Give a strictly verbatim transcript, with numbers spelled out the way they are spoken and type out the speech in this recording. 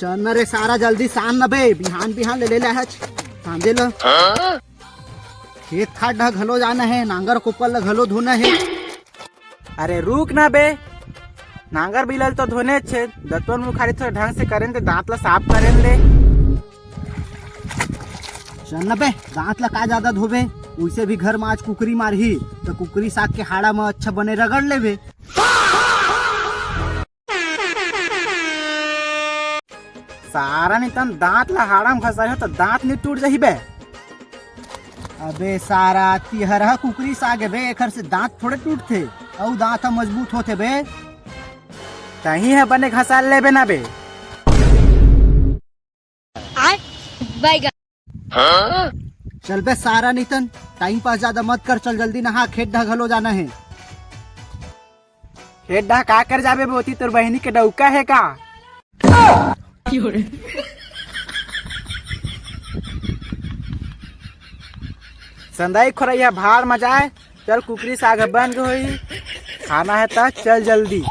चल न रे सारा, जल्दी सान न बे, बिहान बिहान ले ले ले हच सांझे ल। खेत खार डहा घलो जाना हे, नांगर कोपर ल घलो धोना हे। अरे रुक ना बे, नांगर बिलल तो धोने छे, दतवन मुखारी थोड़ा ढंग से करेन दे, दांत ला साफ करेन दे। चल ना बे, दांत ला का ज्यादा धोबे, उइसे भी घर में आज कुकरी मारही, तो कुकरी साग के हाड़ा में अच्छा बने रगड़ लेबे। सारा नितन दांत ला हाड़ा में घसारे हो तो दांत नहीं टूट जाही बे। अबे सारा, तिहरहा कुकरी साग हे बे, एखर से दांत थोड़े टूटथे, अउ दांत ह मजबूत होथे बे। तही ह बने घसार लेबे ना बे। आय, बैगन। चल बे सारा नितन, टाइम पास ज्यादा मत कर, चल जल्दी नहा, खेत डहा घलो जाना हे। खेत डहा का कर जाबे बे, ओती तोर बहिनी के डउका हे का? संदाई खोरैया भाड़ म जाए, चल कुकरी साग बन गे होही, खाना हे त चल जल्दी।